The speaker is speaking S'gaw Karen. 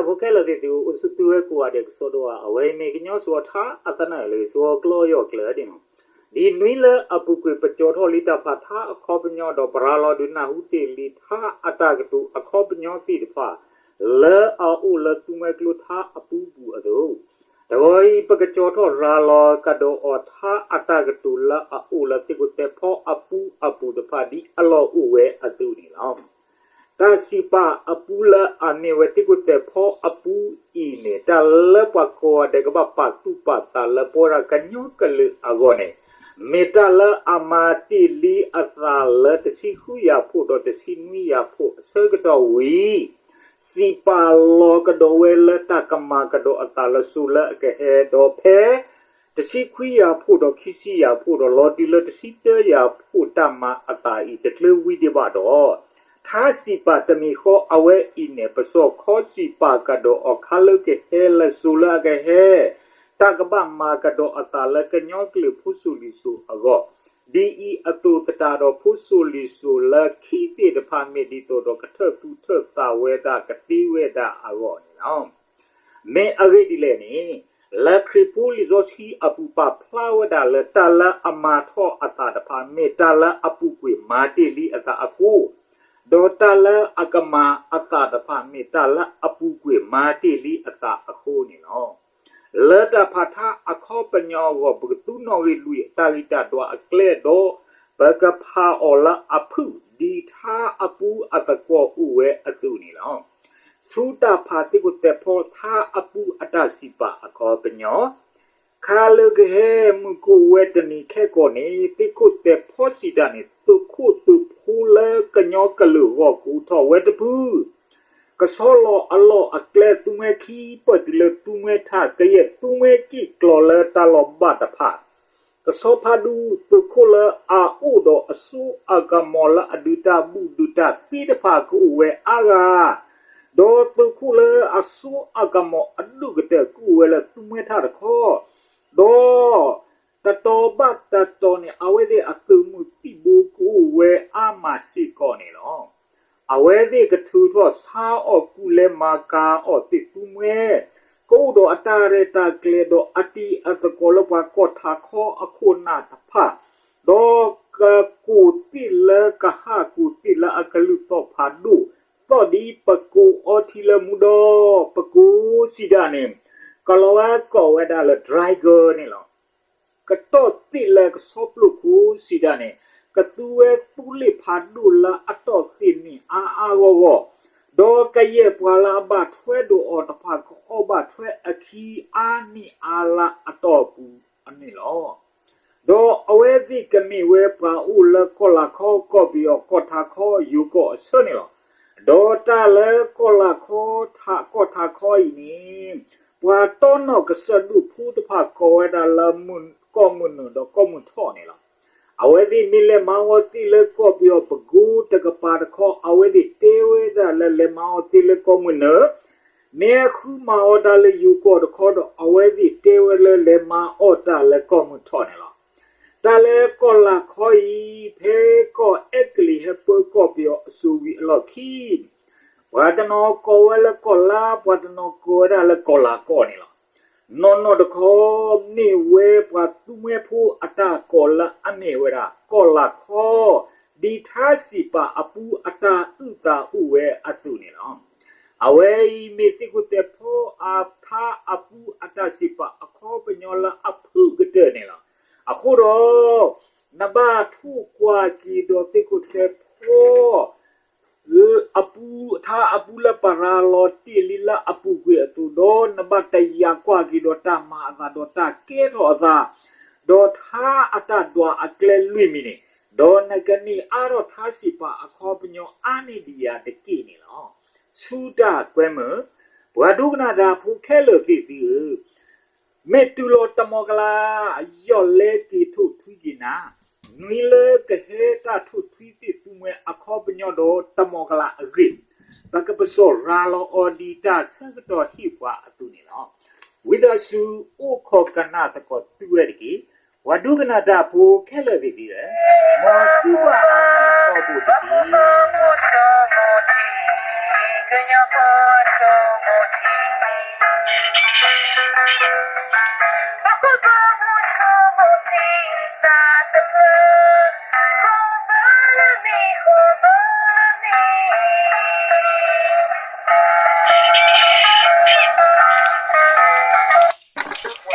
ဖိခဲလၢာ်သ့ၣ်သုဧၢ, အိၣ်ဆူၣ်သုဝဲကိးဂၤဒဲးကစီဒီဧါ, အဝဲအံၤမ့ၢ်ကညီစှီၤထါအသနၢၣ်လၢ စှီၤကျီယီၢ်ကျၢၤဒ်န့ၣ်လီၤ. ဒ်နွံလၢအပူၤကွံာ်ပကၠီထီၣ်လံတၢ်ဖးထါအခီပညီဒီး ပရၤလီၤဒုးနၢ်ဟူတ့ၢ်လံထါအတၢ်ကတိၤအခီပညီသ့ၣ်တဖၣ် လၢအအိၣ်လၢသူမှဲကျိထါအပူၤပူၤအသိး, တဂီၤအံၤ ပကကၠီထီၣ်ရၤလီၤကဒီးအီၤထါအတၢ်ကတိၤလၢအအိၣ်လၢသ့ၣ်ခိၣ်သဲးဖီအပူၤအပူၤတဖၣ်ဒ်အလီၢ်အိၣ်ဝဲအသိးန့ၣ်လီၤ. တၢ်စံးပာ်အပူလၢအမ့ၢ်ဝဲသ့ၣ်ခိၣ်သဲးဖီအပူၤအံၤန့ၣ် တၢ်လၢပှၤကိးဂၤဒဲးကဘၣ်ပာ်သူၣ်ပာ်သးလၢပဝဲဒၣ်ကညီကလုာ်အဂီၢ်န့ၣ် မ့ၢ်တၢ်လၢအမၤတ့ၢ်လံအသးလၢတဆံဃုယၤဖိဒီးတဆံနွံယၤဖိအဆၢကတီၢ်ဝံၤ စံးပာ်လီၤကဒီးဝဲလၢတၢ်ကမၤကဒီးအသးလၢစိၤလၢအကဟဲဒီးဖဲ တဆံခွံယၤဖိဒီးခံဆံယၤဖိဒီးလီၤတုၤလၢတဆံတၢယၤဖိတၢ်မၤအသးအံၤတချုးဝံၤဒံးဘၣ်ဒီး ထါစံးပာ်တမံၤဃီအဝဲအံၤန့ၣ် ပစီၤခီစံးပာ်ကဒီးအီၤခါလၢကဟဲလၢစိၤလၢအကဟဲ တၢ်ကဘၣ်မၤကဒီးအသးလၢကညီကလုာ်ဖိစိၤလံၤစိၤအဂီၢ် ဒ်အံၤအသိးသတးဒီးဖိစိၤလံၤစိၤလၢခံသ့ၣ်တဖၣ်မ့ၢ်ဒ်သိးဒီးကထၢၣ်သူထၢၣ်သးဝဲဒၣ်ကသ့ဝဲဒၣ်အဂီၢ်န့ၣ်လီၤ. မ့ၢ်အဂ့ၢ်ဒ်လဲၣ်န့ၣ် လၢခရံာ်ဖိလံာ်စီဆှံအပူၤပာ်ဖျါဝဲဒၣ်လၢတၢ်လၢအမၤထီၣ်အသးတဖၣ်မ့ၢ်တၢ်လၢအပူၤကွံာ်မၤတ့ၢ်လံအသးအဃိ, ဒီးတၢ်လၢအကမၤအသးတဖၣ်မ့ၢ်တၢ်လၢအပူၤကွံာ်မၤတ့ၢ်လံအသးအဃိန့ၣ်လီၤ. လၢတၢ်ဖးထါအခီပညီအဂီၢ် ပကသူနီၣ်ဂံၢ်လွံၢ်အတၢ်ဂံၢ်တၢ်ဒွးအကျဲဒီး ပကဖးအီၤလၢအဖုၣ် ဒ်ထါအပူအသကွီၤအိၣ်ဝဲအသိးန့ၣ်လီၤ. ဆူတၢ်ဖးသ့ၣ်ခိၣ်သဲးဖီထါအပူအတၢ်စံးပာ်အခီပညီ ခါလၢကဟဲမုၢ်ကိးဝဲတနံၤခဲကိာ်န့ၣ် သ့ၣ်ခိၣ်သဲးဖီစံးတၢ်န့ၣ် သုးခိၣ်သုးဖိလၢကညီကလုာ်ဂီၢ်ကအိးထီၣ်ဝဲတဖု ကဆီလီၤအလီၢ်အကျဲသူမှဲခံပၢၢ်တုၤလၢသူမှဲထး ကယဲၢ်သူမှဲကံၣ်ကျီၤလၢတၢ်လီၢ်ဘၣ်တဖၣ် ကဆီဖးဒူ သုးခိၣ်လၢအအိၣ်ဒီးအစိအကမီၤလၢအဒုးတၢ်ဘူၣ်ဒုးတၢ်သံတဖၣ်ကအိၣ်ဝဲအါဂၤ, ဒီးသုးခိၣ်လၢအစိအကမီၤအဒိၣ်ကတၢၢ်ကအိၣ်ဝဲလၢသူမှဲထးတခီ, ဒီး တတီၤဘၣ်တတီၤန့ၣ် အဝဲသ့ၣ်အသုးမုၢ်သံၣ်ဘိကအိၣ်ဝဲအါမးစ့ၢ်ကီးန့ၣ်လီၤ. အဝဲသ့ၣ်ကထုးထီၣ်ဆါအီၣ်ကူလဲၤမၤကၤအီၣ်သ့ၣ်သူမှဲ, ကအိၣ်ဒီးအတၢ်ရဲၣ်တၢ်ကျဲၤဒီးအတံၤအသကိးလၢပှၤကီၢ်ထးခီအခိၣ်နၢ်တဖၣ်, ဒီးကကိးသ့ၣ်လၢကဟၣ်ကူသ့ၣ်လၢအကလုၢ်သီၣ်ဖးဒိၣ်, သီၣ်ဒ်ပကိးအီထံလၢမူဒီး ပကိးစံးဒၣ်န့ၣ် ကလီၤဝဲကိးဝဲဒၣ်လၢ driver န့ၣ်လီၤ. ကတီၢ်သ့ၣ်လၢကဆီပျိၢ်ခိၣ်စံးဒၣ်န့ၣ် ကသူဝဲသူလ့ၣ်ဖးဒိၣ်လၢအတီၢ်သ့ၣ်န့ၣ်အါအါဂီၢ်ဂီၢ်, ဒီးကယဲၢ်ပှၤလၢအဘၣ်ထွဲဒီးအီၤတဖၣ်ကအီၣ်ဘၣ်ထွဲအခံအါနံၣ်အါလါအတီၢ်ပူၤန့ၣ်လီၤ. ဒီးအဝဲသ့ၣ်ကမ့ၢ်ဝဲပှၤအိၣ်လၢကီၢ်လၤခီကီၢ်ပယီၤကီၢ်ထးခီယိၤကီၢ်အဆၢန့ၣ်လီၤ. ဒီးတၢ်လၢကီၢ်လၤခီထးကီၢ်ထးခီအံၤန့ၣ် ပှၤတီနီၣ်ကစၢၢ်ဒိၣ်ဖိတဖၣ်ကိးဝဲဒၣ်လၢ ကီၢ်မုၢ်နုာ်ဒီးကီၢ်မုၢ်ထီၣ်န့ၣ်လီၤ. အဝဲသ့ၣ်မ့ၢ်လဲၤမၤအီၤသ့လၢကီၢ်ပယီၤပကိတကပၤတခီ အဝဲသ့ၣ်တဲဝဲဒၣ်လၢလဲၤမၤအီၤသ့လၢကီၢ်မုၢ်နုာ်, မ့ၢ်ဃုမၤအီၤတၢ်လၢယိၤကီၢ်တခီဒီး အဝဲသ့ၣ်တဲဝဲလၢလဲၤမၤအီၤတၢ်လၢကီၢ်မုၢ်ထီၣ်န့ၣ်လီၤ. တၢ်လၢကီၢ်လၤခီအံၤ ဖဲကီၢ်အဲကလံးဟဲပၢကီၢ်ပယီၤအစိၤဝံၤအလီၢ်ခံ ပှၤတနီၤကိးဝဲလၢကီၢ်လါ, ပှၤတနီၤကိးဝဲဒၣ်လၢကီၢ်လၤကီၢ်န့ၣ်လီၤ. နီၢ်နီၢ်တခီ မ့ၢ်ဝဲပှၤသူမှဲဖိအတၢ်ကိးလၢအမ့ၢ်ဝဲဒၣ် ကီၢ်လၤခီ, ဒ်ထါစံးပာ်အပူအတၢ်အုၣ်သးအိၣ်ဝဲအသိးန့ၣ်လီၤ. အဝဲအံၤမ့ၢ်သ့ၣ်ခိၣ်သဲးဖီအထါအပူအတၢ်စံးပာ်အခီပညီလၢအဖုၣ်ကတၢၢ်န့ၣ်လီၤ. အဃိဒီး နဘၣ်ထိၣ်ကွၢ်က့ၤဒီးသ့ၣ်ခိၣ်သဲးဖီ အပူ, ထါအပူလၢပရၤလီၤတ့ၢ်လံလၢအပူၤကွံာ်အသိးဒီး နဘၣ်တယာ်ကွၢ်က့ၤဒီးတၢ်မၤအသးဒီးတၢ်ကဲထီၣ်အသး, ဒီးထါအတၢ်ဒွးအကျဲလွံၢ်မံၤန့ၣ်, ဒီးနကန့ၢ်အါထီၣ်ထါစံးပာ်အခီပညီအါန့ၢ်ဒံးယၤတက့ၢ်န့ၣ်လီၤ. ဆူတၢ်ကွဲမုာ်, ပှၤဒိကနၣ်တၢ်ဖိခဲလၢာ်သ့ၣ်သုဧၢ, မ့ၢ်တုၤလီၤတမီၤကလး ယီၢ်လဲက့ၤထိၣ်ထွံက့ၤနၤ, နွံလၢကဟဲတၢ်ထိၣ်ထွံသ့ၣ်သူမှဲအခီပညီဒီးတမီၤကလးအဂ့ၢ်, ပကပစီၤရၤလီၤအီၤဒ်တၢ်ဆၢကတီၢ်ဟ့ၣ်ပှၤအသိးန့ၣ်လီၤ. ဝံသးစူၤအိၣ်ခိးကနၣ်သကိးသုဝဲတက့ၢ်. ပှၤဒိကနၣ်တၢ်ဖိခဲလၢာ်သ့ၣ်သုဧၢ, မ်သုဘၣ်